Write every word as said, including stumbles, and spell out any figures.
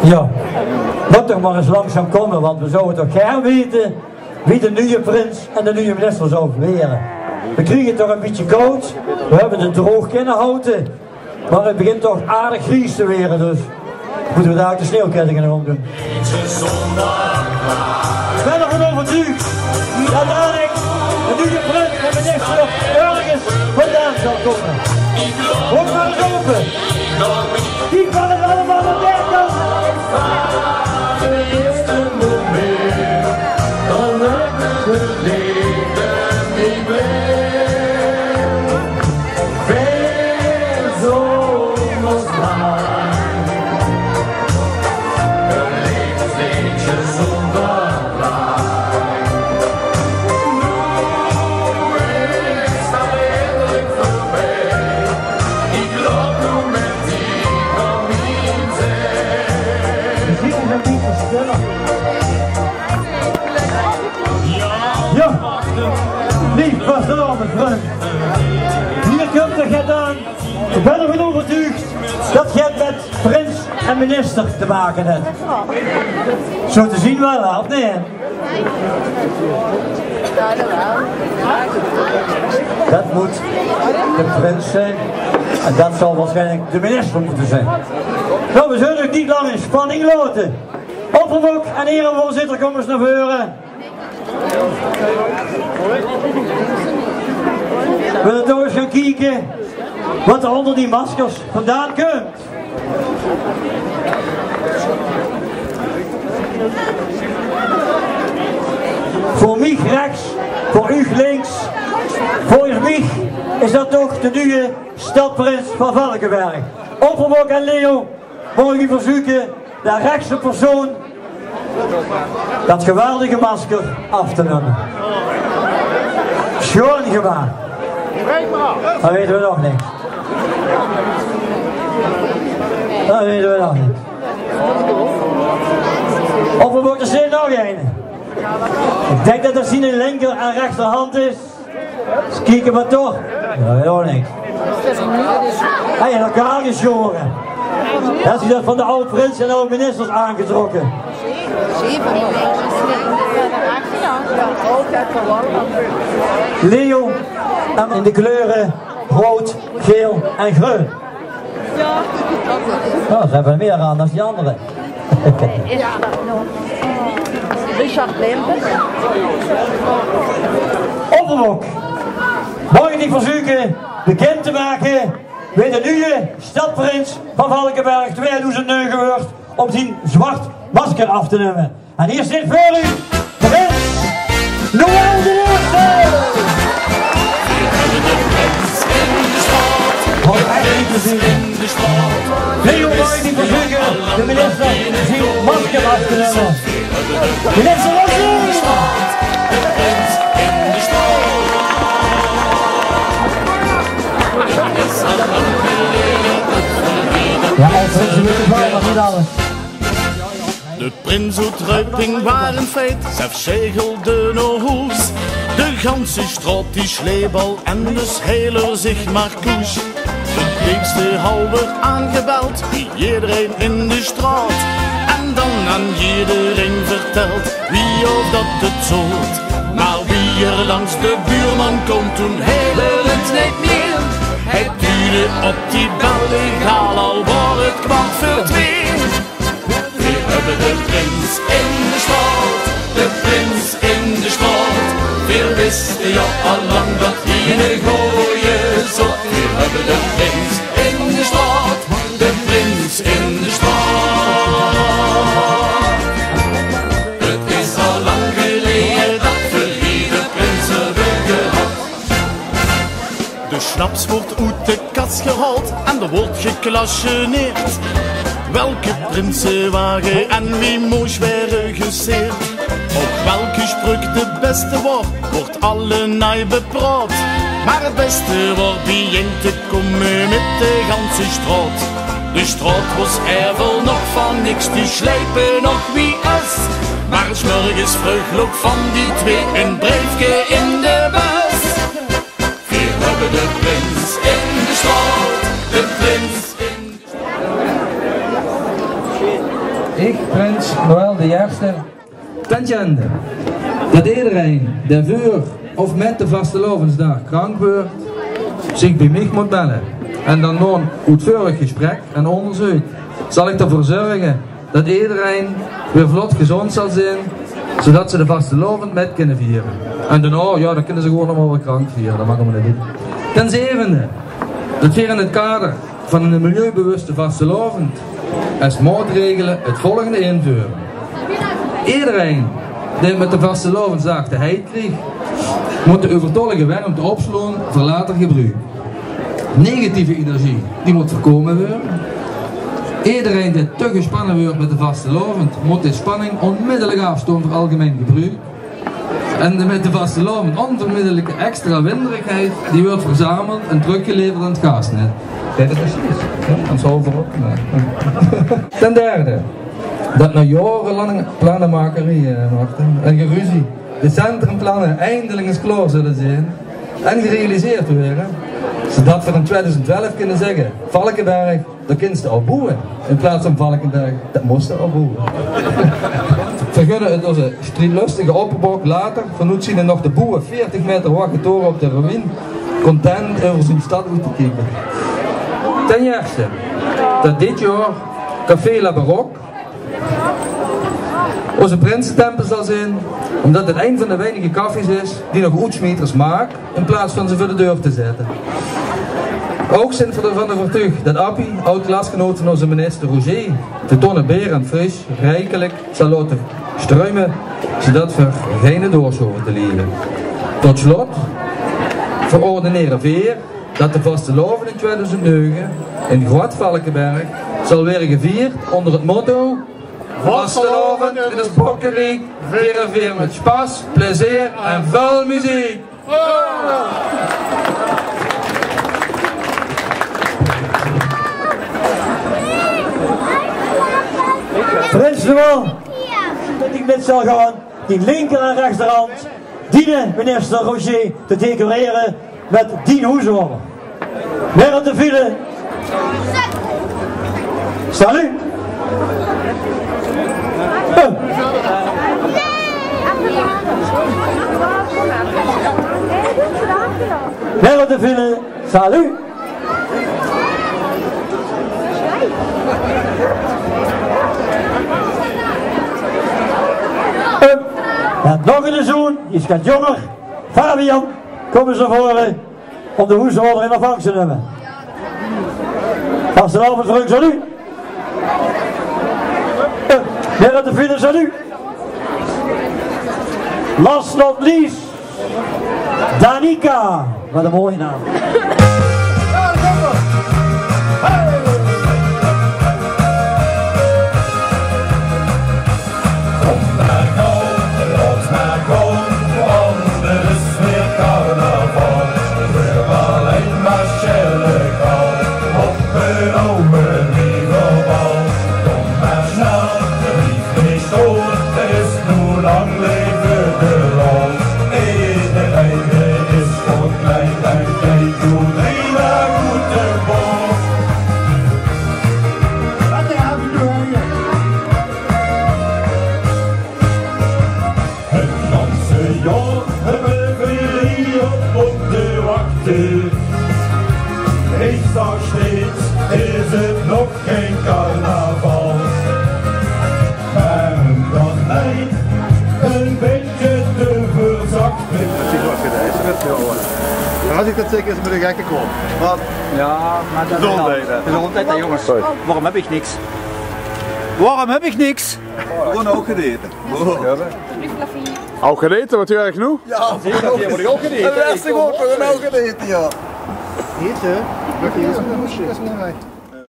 Jao, laot toch mer ins langzaam kómme, want we zouwe toch gaer weite wie de nuje prins en de nuje minister zou waere. We kriege 't toch e bietje kaod. We höbbe 't droog kinne haute, mer 't begint toch aardig gries te waere, dus mótte we dao de sneeuwkèttinge óm doon. Ich bön d'rvan euvertuug det dalik de nuje prins en minister örges vandaan zal kómme. Maak mer ins aope. Die van 't allemaol op. Jao, lief vastelaovendvrunj. Hie kump 't get aan. Ich bön d'rvan euvertuug det 't get mit prins en minister te make haet. Zo te zeen waal, hè, of neet? Det mót de prins zeen. En det zal waarsjienlik de minister mótte zeen. Noe, we zulle uch neet lang in spanning laote. Opperwolk en erevoorzitter, kóm ins nao veure. Wille toch ins gaon kieke waat d'r ónger die maskers vandaan kump. Veur mich rechs, veur uch links. Volges mich is det toch de nuje stadprins van Valkeberg. Opperwolk en Leo, maag ich uch verzeuke de rechste persoon det geweldige masker aaf te numme. Sjoon gemaak. Dan weite we nog niks. Dan weite we nog niks. Of we mótte zeen nog eine. Ich dink det det zien linker- en rechterhand is. Ins kieke waat toch. Jao, weit ich ouch neet. Hey, in elkaar gesjaore. Det is det van de aw-prins en aw-ministers aangetrokke. Leo, en in de kleure roead, gael en greun. Noe, ze höbbe mier aan es die angere. Richard Lempens. Opperwolk, maag ich dich verzeuke bekind te make wae de nuje stadprins van Valkeberg twiedoezend nege weurt, óm zien zwart masker aaf te numme. En hie steit veur uch prins Noël d'n Ierste! Waat ech neet te zeen. Leo, maag ich dich verzeuke de minister zien masker aaf te numme? Minister Rossi! Jao, aw-prins, ze weite 't waal, mer neet alles. De prins oet Ruiping waor ein feit, zelfs Sjegel deej nao hoes. De ganse straot die sjleep al en dus hilt 'r zich mer koes. De deegste hal weurt aangebeld bie jederein in de straot. En dan aan jederein verteld wie of det 't zoot. Mer wie 'r langs de buurman koom, toen hilt 'r 't neet mier. Hae duujde op die bel, egaal al waor 't kwart veur twee. Veer höbbe de prins in de straot, de prins in de straot. Veer wiste jao al lang det hie eine gooje zoot. Veer höbbe de prins in de straot, de prins in de straot. 't Is al lang geleje det veer hie de prins höbbe gehad. De sjnaps weurt oet de kas gehaold en d'r weurt geklasjeneerd. Welke prinse wore en wie moos waere geseerd. Ouch welke sjpreuk de bèste waor, weurt allemaol bepraot. Mer 't bèste waor biejein te kómme mit de ganse straot. De straot waor aevel nog van niks, die sjlepe nog wie es. Mer 's mörges vreug loog van die twee ein breefke in de bus. Veer höbbe de prins in de straot, de prins in de straot. Ich, prins Noël d'n Ierste, ten tiende, dat ederein dae veur of mit de vastelaovesdaag krank weurt, zich bie mich mót melle. En dan nao ein oetveurig gesprek en óngerzeuk zal ich d'rveur zörge dat ederein weer vlot gezóndj zal zeen, zodat ze de vastelaovend mit kinne viere. En daonao, jao, dan kinne ze gewoon allemaol weer krank viere. Dat maak allemaol neet oet. Ten zevende, dat veer in 't kader van ein milieubewuste vastelaovend es maotregele 't volgende inveure. Ederein dae mit de vastelaovesdaag te heit krieg, mót de euvertollige wermte opslaon veur later gebroek. Negatieve energie, die mót veurkómme weure. Ederein dae te gespanne weurt mit de vastelaovend, mót de spanning ónmiddellik aafstaon veur algemein gebroek. En de, mit de vastelaovend ónvermiddelike extra winderigheid, die weurt verzameld en trökgeleverd aan 't gaasnet. Jao, dat is precies. Jao, dan zal voorop. Ten derde, dat nao jaorelange plannemakerie, eh, Marten, en geruzie, de centrumplanne eindelik ens klaor zulle zeen en gerealiseerd waere, zodat veer in twiedoezend twelf kinne zègke: Valkeberg, dao kins te op boewe. In plaats van Valkeberg, dat mós te op boewe. Veer gunne 't ózze striedlustige opperbok later vanoet zien nog te boewe veertig maeter hoge tore op de ruïne content euver zien stad oet te kieke. Ten ierste, dat dit jaor Café La Baroque ózze prinsetempel zal zeen, ómdat 't ein van de weinige cafés is die nog oetsmieters maak in plaats van ze veur de deur te zètte. Ouch zeen veer d'rvan euvertuug dat Appie, aod-klasgenoot van ózze minister Roger, de tonne beer en fris riekelik zal laote struime, zodat veer geine doors hove te liere. Tot slot verordenere veer dat de vastelaovend in twiedoezend nege in Groot Valkeberg zal waere gevierd ónger 't motto: Vastelaovend in 't Bokkeriek viere veer mit spas, plezeer en väöl meziek. Prins Noël, dat ich mit zal gaon, dien linker- en rechterhand, diene minister Roger te decorere mit dien hoesorde. Waere te vele. Salut! Waere te vele. Salut! En nog eine zoon, dae is get jónger. Fabian, kóm ens nao vore óm de hoesorde in ontvangst te numme. Vastelaovend veur uch, salut. Eh, Waere te vele, salut. Last not least, Danica. Wat ein mooie naam. Kóm mer gaw, laot mer kómme, want 't is weer carnaval. Weer allein mer sjelle gaw, op 'n ouwe wieverbal. Kóm mer snel, blief neet stoon, 't is noe lang leve de lol. Ederein is verkleid en geit noe drie daag oet de bos. 't Ganse jaor höbbe veer hie op mótte wachte. Ich zag steeds: is 't nog gein carnaval? Mer dan nein, ein bietje te veurzichtig. As ich dat zègk, is 't mit de gekke kop. Wat? Jao, mer dat is gezóndheid, hè, jónges. Sorry. Waorum höb ich niks? Waorum höb ich niks? Gewoon ouch gegete. Ouch gegete, wat huur ich noe? Jao, zeker, die höb ich ouch gegete. Jao, ouch gegete, jao. Ete? Dat is ein hoesje.